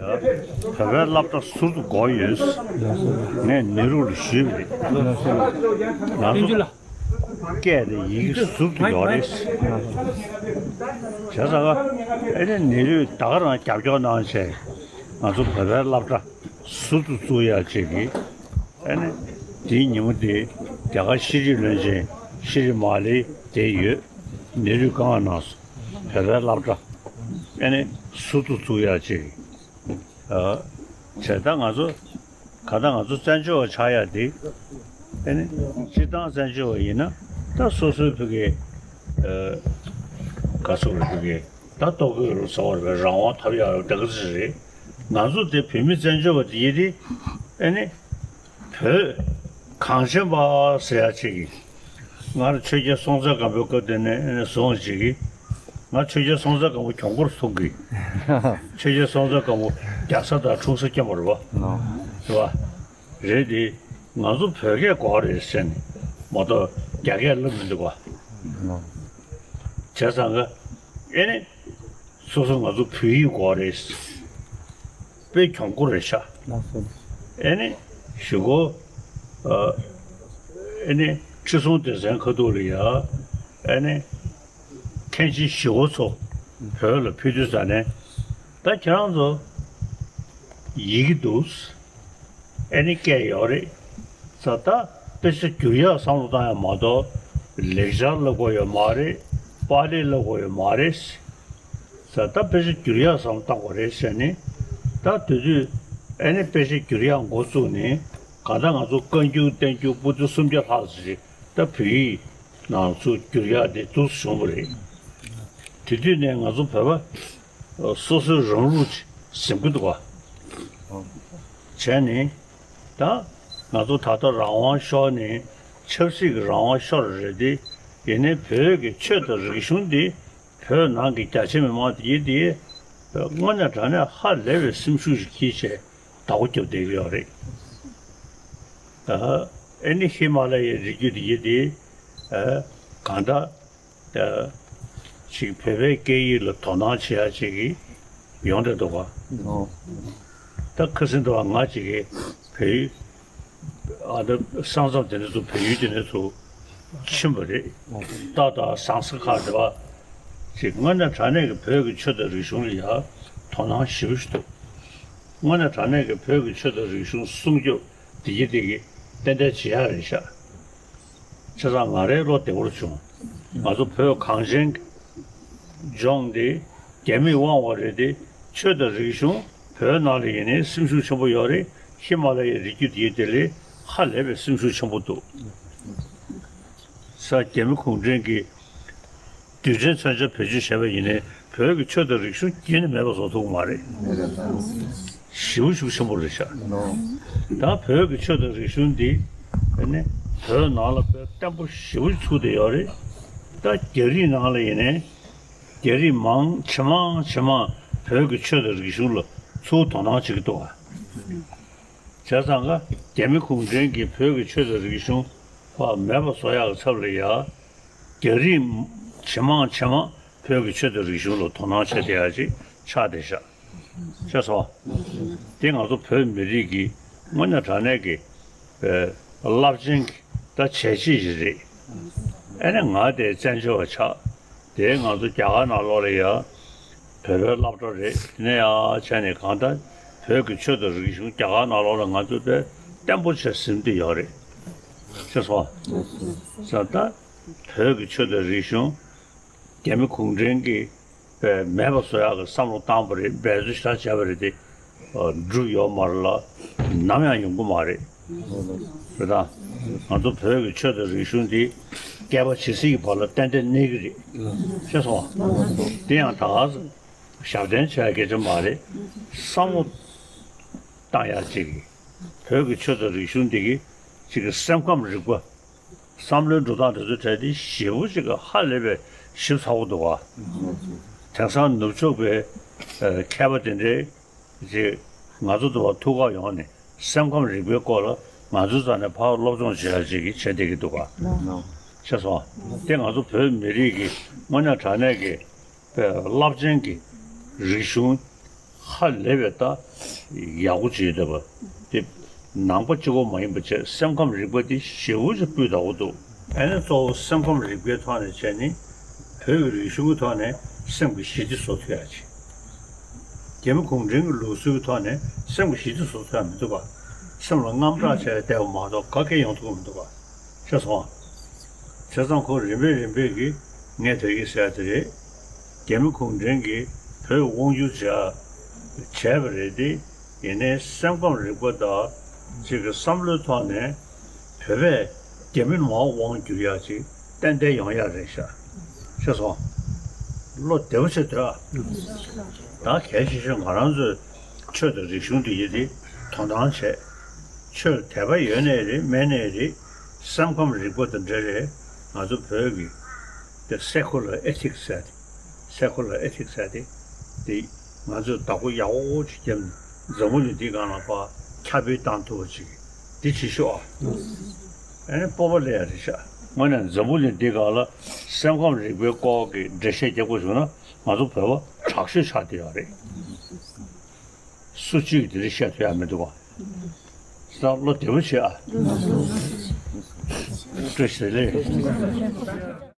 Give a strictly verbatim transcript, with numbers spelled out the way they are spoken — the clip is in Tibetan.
བོད་པའི་སློབ་གྲྭ་ཟུར་དུ་དགོས་ཡོད། ངས་ནེ་རུ་ལ་ཞུས་པ་རེད། ང་ཚོ་སྐད་དང་ཡི་གེ་ཟུར་དུ་ཡོད་རེད། བྱས་ཙང་ཨེ་ནི་ནེ་རུས་ད་ག་རང་རྒྱབ་སྐྱོར་གནང་བྱས། ང་ཚོ་བོད་པའི་སློབ་གྲྭ་ཟུར་དུ་བཙུགས་ཡག་ཅིག་གི་ཨེ་ནི་དེའི་ཉིན་མོ་དེ་རྒྱ་གར་ཤེས་རིག་བློན་ཆེན་ཤྲི་མཱ་ལི་དེ་ཡོད། ནེ་རུས་བཀའ་མངགས་གནང་སོང་། བོད་པའི་སློབ་གྲྭ་ཨེ་ནི་ཟུར་དུ་བཙུགས་ཡག་ཅིག་ཨ། བྱས་ད་ང་ཚོ་ག་ད་ང་ཚོ་བཙན་བྱོལ་བ་ཆགས་ཡ་དེ། ཨེ་ནི་སྤྱིར་བཏང་བཙན་བྱོལ་བ་ཡིན་ན་ད་སོ་སོའི་ཕ་གི་ཨ། ག་ཚོད་རེད། ཕ་གི་ད་ལྟོ་གོས་རུ་ཚོ་བར་བའི་རང་དབང་ཐོབ་ཡ་རུ་ད་ག་ཚོད་རེད། ང་ཚོ་དེ་བོད་མི་བཙན་བྱོལ་བ་དེ་ཡིན་དེ། ཨེ་ནི་བོད་གངས་ཅན་པ་ཟེར་ཡ་ཅིག་གི་ང་རང་ཆོས་རྒྱལ་སྲོང་བཙན་སྒམ་པོའི་སྐབས་དེ་ནས་བཟུང་ཅིག་གིས། ང་ཆོས་རྒྱལ་སྲོང་བཙན་སྒམ་པོ་གྱོང་པོར་མཐོང་གི། ཆོས་རྒྱལ་སྲོང་བཙན་སྒམ་པོ་རྒྱ་བཟའ་དང་འཁྲུངས་ས་སྐྱེས་པ་རེད་པ། ནོ། རེད་པ། རེད་དེ། ང་ཚོ་བོད་སྐད་དགོས་རེད་ཟེར་ནས་མ་གཏོགས་རྒྱ་སྐད་སླེབས་མི་འདུག་པ། ནོ། བྱས་ཙང་ག་ཨེ་ནི། སོ་སོ་ང་ཚོ་བོད་ཡིག་དགོས་རེད། དཔེ་གྱོང་པོ་རེད་ཤག་ལགས་སོ། ཨེ་ནི་གཞུག་གུ་ཨ། ཨེ་ནི་ཁྲི་སྲོང་ལྡེ་བཙན་ཁ་ཐུག་ལ་ཡ། ཨེ་ནི་མཁན་ཆེན་ཞི་བ་འཚོ་བོད་ལ་ཕེབས་དུས་ཙ་ནས། ད་ཁྱེད་རང་ཚོ་ཡི་གེ་འདུག་ཨེ་ནི་སྐད་ཡོད་རེད། ས་ད་དཔེ་ཆ་བསྒྱུར་ཡག་བསམ་བློ་བཏང་ཡག་མ་གཏོགས་ལེགས་སྦྱར་བསླབ་དགོས་ཡོད་མ་རེད། པཱ་ལི་བསླབ་དགོས་ཡོད་མ་རེད། ས་ད་དཔེ་ཆ་བསྒྱུར་ཡག་བསམ་བློ་བཏང་དགོས་རེད་ཟེར་ནས། ད་དུས་ཚོད་ཨེ་ནི་དཔེ་ཆ་བསྒྱུར་ཡག་འགོ་བཙུགས་ནས་གང་ལྟར་ང་ཚོ་བཀའ་འགྱུར་བསྟན་འགྱུར་པོ་ཏི་སུམ་བརྒྱ་ལྷག་ཙམ་ཞིག་ད་བོད་ཡིག་ནང་ཚུར་བསྒྱུར་ཡག་དེ་འདུག་སེ་བྱུང་བ་རེད། དེ་དུས་ནས་ང་ཚོ་བོད་པ་སོ་སོའི་རང་ལུགས་ཅིག་འཛིན་གྱི་འདུག་ག་བྱས་ནས་ད་ང་ཚོ་ད་ལྟ་རང་དབང་ཤོར་ནས་ཆབ་སྲིད་ཀྱི་རང་དབང་ཤོར་རེད་དེ། ཡིན་ནའི་བོད་ཀྱི་ཆོས་དང་རིག་གཞུང་འདི་བོད་ནང་གི་རྒྱ་ཆེ་མི་མང་དེ་ཡིན་དེ་དངོས་གནས་དྲང་གནས་ཧ་ལས་པའི་སེམས་ཤུགས་ཤིག་སྐྱེས་བྱས་བདག་པོ་རྒྱབ་བསྡད་ཀྱི་ཡོད་རེད། ཨ་ནི་ཧི་མ་ལ་ཡའི་རི་རྒྱུད་དེ་ཡིན་དེ་གང་ལྟར། ཅིག་བོད་པའི་སྐད་ཡིག་ལ་དོ་སྣང་བྱེད་ཡ་ཅིག་གི་ཡོང་བསྡད་འདུག་ག་ད་ཁ་སང་དུ་བ་ང་ཅིག་གིས་བོད་ཡིག་ཨ་ད་ས་མཚམས་དེ་འདྲ་ཚོ་བོད་ཡིག་དེ་འདྲ་ཚོ་ཕྱིན་པ་རེད། རྟ་དང་ཟངས་ས་ཁག་དེ་བ་ཅིག་དངོས་གནས་དྲང་གནས་ཀྱི་བོད་ཀྱི་ཆོས་དང་རིག་གཞུང་ལ་ཡ་དོ་སྣང་ཞེ་པོ་ཞིག་འདུག་དངོས་གནས་དྲང་གནས་ཀྱི་བོད་ཀྱི་ཆོས་དང་རིག་གཞུང་སྲུང་སྐྱོབ་དེ་གི་དེ་གི་ཏན་ཏན་བྱེད་ཡ་རེད་ཤག་བྱས་ཙང་ང་རའི་བློ་བདེ་པོར་བྱུང་། ང་ཚོ་བོད་གངས་ཅན་ལྗོངས་འདི་རྒྱ་མིས་དབང་བ་རེད་དེ། ཆོས་དང་རིག་གཞུང་བོད་ནང་ལ་ཡིན་ནའི་སེམས་ཤུགས་ཆེན་པོ་ཡོད་རེད། ཧི་མ་ལ་ཡའི་རི་རྒྱུད་འདིའི་དེ་ལས་ཧ་ལས་པའི་སེམས་ཤུགས་ཆེན་པོ་འདུག་ས་རྒྱ་མི་གུང་ཁྲན་གྱིས་རྡུལ་ཕྲན་མཚོན་ཆ་བེད་སྤྱོད་བྱས་པ་ཡིན་ནའི་བོད་ཀྱི་ཆོས་དང་རིག་གཞུང་རྒྱུན་ནས་མེད་པ་བཟོ་ཐུབ་ཀྱི་མ་རེད། ཞེ་པོ་ཤུགས་ཆེན་པོ་རེད་ཤག་ད་བོད་ཀྱི་ཆོས་དང་རིག་གཞུང་འདི་ཨ་ནི་བོད་ནང་ལ་དཔེ་བརྟན་པོ་ཞེ་པོ་ཚུགས་བསྡད་ཡོད་རེད། ད་རྒྱ་རིགས་ནང་ལ་ཡིན་ནའི་རྒྱ་རིགས་མང་ཇེ་མང་ཇེ་མང་བོད་ཀྱི་ཆོས་དང་རིག་གཞུང་ལ་ཚུར་དོ་སྣང་བྱེད་ཀྱི་འདུག་ག་བྱས་ཙང་ཀ་རྒྱ་མི་གུང་ཁྲན་གྱིས་བོད་ཀྱི་ཆོས་དང་རིག་གཞུང་ཕར་མེད་པ་བཟོ་ཡག་གི་ཚབ་ལ་ཡ། རྒྱ་རིགས་ཇེ་མང་ཇེ་མང་བོད་ཀྱི་ཆོས་དང་རིག་གཞུང་ལ་དོ་སྣང་བྱེད་བསྡད་ཡག་ཅིག་ཆགས་བསྡད་ཤག་ཤེས་སོང་། འདི་ང་ཚོ་བོད་མི་རིགས་ཀྱི་དངོས་གནས་དྲང་གནས་ཀྱི་རླབས་ཆེན་གྱི་ད་བྱས་རྗེས་ཞིག་རེད། ཨ་ནི་ང་དེ་བཙན་བྱོལ་བ་ཆགས། དེ་ང་ཚོ་རྒྱ་གར་ནང་ལོགས་ལ་ཡ་བོད་པའི་སློབ་གྲྭ་རེད། དེ་ནས་ཡ་བྱས་ནས་གང་ལྟར་བོད་ཀྱི་ཆོས་དང་རིག་གཞུང་རྒྱ་གར་ནང་ལོགས་ལ་ང་ཚོ་དཔེ་བརྟན་པོ་བྱས་ཟིན་བསྡད་ཡོད་རེད། ཤེས་སོང་། ས་ད་བོད་ཀྱི་ཆོས་དང་རིག་གཞུང་རྒྱ་མི་གུང་ཁྲན་གྱིས་པའི་མེད་པ་བཟོ་ཡག་གི་བསམ་བློ་བཏང་བ་རེད། འབད་རྩོལ་ཞེ་དྲག་བྱས་པ་རེད་དེ། འགྲུབ་ཡོད་མ་རེད་ལ། ནམ་ཡང་ཡོང་གི་མ་རེད། རེད་ད། ང་ཚོ་བོད་ཀྱི་ཆོས་དང་རིག་གཞུང་འདི་བསྐལ་པ་ཇི་སྲིད་ཀྱི་བར་ལ་ཏན་ཏན་གནས་ཀྱི་རེད། ཤེས་སོང་བ། དེ་ཡང་ད་ག་ས་ཞབས་བརྟན་བྱ་ཡག་སྐད་ཆ་མ་རེད། བསམ་བློ་བཏང་ཡག་ཅིག་གི་བོད་ཀྱི་ཆོས་དང་རིག་གཞུང་འདི་གི་ཅིག་གི་སེམས་ཁམས་རིག་པ། བསམ་བློའི་འགྲོ་སྟངས་དེ་ཚོའི་གྲས་དེ་ཞེ་པོ་ཅིག་གི་ཧ་ལས་པའི་ཞིབ་ཚགས་པོ་འདུག་ག་དེང་སང་ནུབ་ཕྱོགས་པའི་མཁས་པ་དེ་འདྲའི་ཅིག་ང་ཚོ་འདི་བར་ཐུག་ག་ཡོང་ནས་སེམས་ཁམས་རིག་པའི་སྐོར་ལ་ང་ཚོའི་རྩ་ནས་ཕར་སློབ་སྦྱོང་བྱེད་ཡ་ཅིག་གི་བྱེད་བསྡད་ཀྱི་འདུག་ག་ཤེས་སོང་། དེ་ང་ཚོ་བོད་མི་རིགས་ཀྱི་དངོས་གནས་དྲང་གནས་ཀྱི་པའི་རླབས་ཆེན་གྱི་རིག་གཞུང་ ཧ་ལས་པའི་ད་ཡག་པོ་བྱེད་འདོད་པ་དེ་ནང་པ་གཅིག་པོ་མ་ཡིན་པ་བྱས། སེམས་ཁམས་རིག་པ་དེ་ཞེ་པོ་ཅིག་སྤུས་དག་པོ་འདུག་ཨ་ནི་གཙོ་བོ་སེམས་ཁམས་རིག་པའི་ཐོག་ནས་བྱས་ནས་བོད་ཀྱི་རིག་གཞུང་གི་ཐོག་ནས་སེམས་ཀྱི་ཞི་བདེ་བཟོ་ཐུབ་ཡ་ཅིག་རྒྱ་མི་གུང་ཁྲན་གྱི་ལུགས་སྲོལ་གྱི་ཐོག་ནས་སེམས་ཀྱི་ཞི་བདེ་བཟོ་ཐུབ་ཡ་མི་འདུག་ག་སེམས་ལ་དངངས་སྐྲག་བྱས་བསྡད་པ་མ་གཏོགས་ག་གེ་ཡོང་ཐུབ་ཀྱི་མི་འདུག་ག་ཤེས་སོང་། བྱས་ཙང་ཁོ་རིམ་པས་རིམ་པས་ཀྱིས་ངས་དེ་གི་ཟེར་དེ་རེད། རྒྱ་མི་གུང་ཁྲན་གྱིས་བོད་དབང་བསྒྱུར་བྱས་བྱས་པ་རེད་དེ། ཡིན་ནའི་སེམས་ཁམས་རིག་པ་དང་གཅིག་གི་བསམ་བློའི་ཐོག་ནས་བོད་པས་རྒྱ་མི་མར་དབང་བསྒྱུར་ཡག་ཅིག་ཏན་ཏན་ཡོང་ཡག་རེད་ཤག་ཤེས་སོང་། བློ་བདེ་པོ་བྱེད་སྡོད་ཨ། ད་གལ་ཆེ་ཤོས་ང་རང་ཚོས་ཆོས་དང་རིག་གཞུང་འདི་ཡི་དེ་དོ་སྣང་བྱས། ཆོས་དད་པ་ཡོད་ནའི་རེད་མེད་ནའི་རེད། སེམས་ཁམས་རིག་པ་དང་འབྲེལ་རེད། ང་ཚོ་བོད་ཀྱི་དེ་སེ་ཁུ་ལར་ཨེ་ཐིག་ཟེར་ཏེ། སེ་ཁུ་ལར་ཨེ་ཐིག་ཟེར་ཏེ། དེ་ང་ཚོས་བདག་པོ་ཡག་པོ་ཅིག་བརྒྱབ་ནས་འཛམ་བུ་གླིང་འདི་སྒང་ལ་ཕར་ཁྱབ་སྤེལ་བཏང་ཐུབ་པ་ཅིག་འདི་བྱེད་ཤོག་ཨ། ཨ་ནི་སྤོབས་པ་སླེབས་ཡ་རེད་ཤག་དངོས་གནས་འཛམ་བུ་གླིང་འདི་སྒང་ལ་སེམས་ཁམས་རིག་པའི་སྐོར་གྱི་འགྲེལ་བཤད་རྒྱག་དགོས་བྱུང་ན་ང་ཚོ་བོད་པ་དྲག་ཤོས་ཆགས་བསྡད་ཡོད་རེད། སུ་གཅིག་གིས་དེ་འདྲ་བཤད་ཐུབ་ཡ་མི་འདུག་ག་ས་བློ་བདེ་པོ་བྱེད་ཨ། བཀྲ་ཤིས་བདེ་ལེགས།